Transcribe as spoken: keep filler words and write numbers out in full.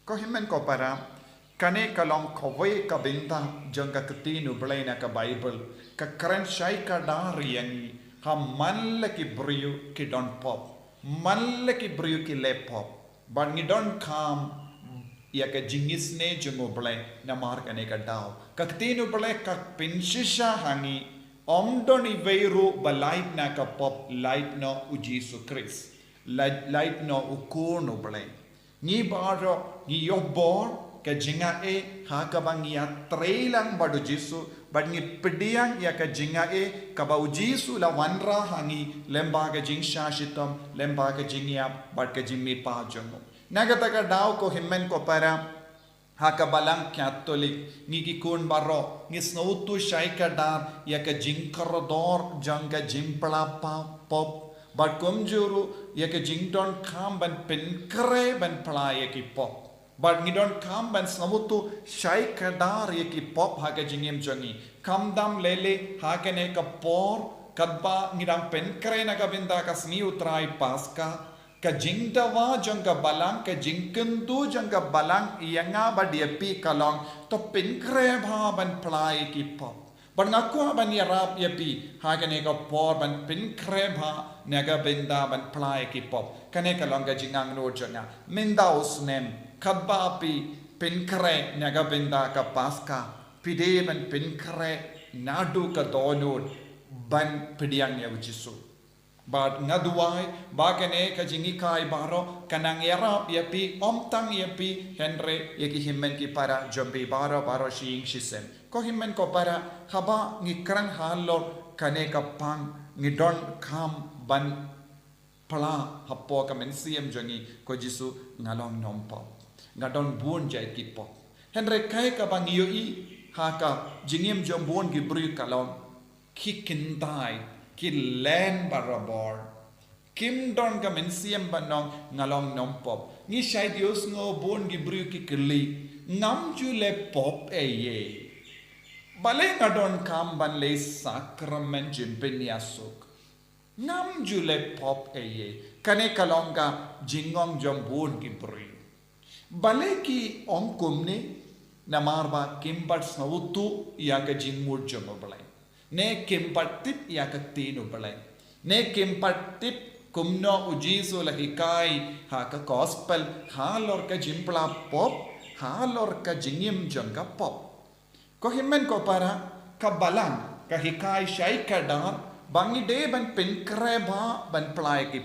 Ko hynmen ko para, kane ka long kawei ka bynta jong ka ktien u Blei na ka Baibl, ka kren shai kdar ïa ngi, ha man la ki briew ki don pop, man la ki briew ki leh pop, bad ngi donkam ïa ka jingisynei jong u Blei namar kane ka daw. Ka ktien u Blei ka pynshisha ha ngi, ym don iwei ruh ba lait na ka pop, lait noh u Jisu Khrist, lait, lait noh u Khun u Blei. Ngi baroh ngi ïoh bor ka jingaiei ha kaba ngi ïatrei lang bad u Jisu, bad ngi pdiang ïa ka jingaiei kaba u Jisu la wanrah ha ngi lyngba ka jingshah shitom, lyngba ka jingïap bad ka jingmihpat jong u. Na kata ka daw ko hynmen ko para, ha ka Balang Katholik, ngi ki khun baroh ngi sngewthuh shai kdar ïa ka jingkordor jong ka jingphla pop, bad kumjuh ruh ïa ka jingdonkam ban pynkhreh ban phla ïa ki pop. Bad ngi donkam ban sngewthuh shai kdar ïa ki pop ha ka jingim jong ngi. Khamtam lei lei ha kane ka por, katba ngi dang pynkhreh na ka bynta ka sngi u Trai Paska, ka jingdawa jong ka Balang, ka jingkyntu jong ka Balang ïa nga bad ïa phi ka long, to pynkhreh bha ban phla ïa ki pop. Bad nga kwah ban ïarap ïa phi ha kane ka por ban pynkhreh bha na ka bynta ban phla ïa ki pop. Kane ka long ka jingangnud jong nga. Mynta u snem, katba phi pynkhreh na ka bynta ka Paska, phi dei ban pynkhreh naduh ka dohnud ban pdiang ïa u Jisu. Bad nga duwai ba kane ka jinghikai baroh kan nang ïarap ïa phi, ym tang ïa phi hynrei ïa ki hynmen ki para jong phi baroh, baroh shi ïing shi sem. Ko hynmen ko para, haba ngi kren halor kane ka pang, ngi donkam ban phla hapoh ka mynsiem jong ngi, ko Jisu, nga long nongpop, nga don bun jait ki pop. Hynrei kaei kaba ngi ïohi ha ka jingim jong bun ki briew ka long, ki kyntait, ki len barabor, kim don ka mynsiem ban ong nga long nongpop. Ngi shait ïohsngew bun ki briew ki kylli, ngam ju leh pop ei ei, balei nga donkam ban leh sakramen jingpynïasuk? Ngam ju leh pop ei ei. Kane ka long ka jingong jong bun ki briew. Balei ki ong kumne? Namar ba kim pat sngewthuh ïa ka jingmut jong u Blei, ne kim pat tip ïa ka ktien u Blei, ne kim pat tip kumno u Jisu la hikai ha ka gospel halor ka jingphla pop, halor ka jingim jong ka pop. Ko hynmen ko para, ka Balang ka hikai shai kdar ba ngi dei ban pynkhreh bha ban phla ïa ki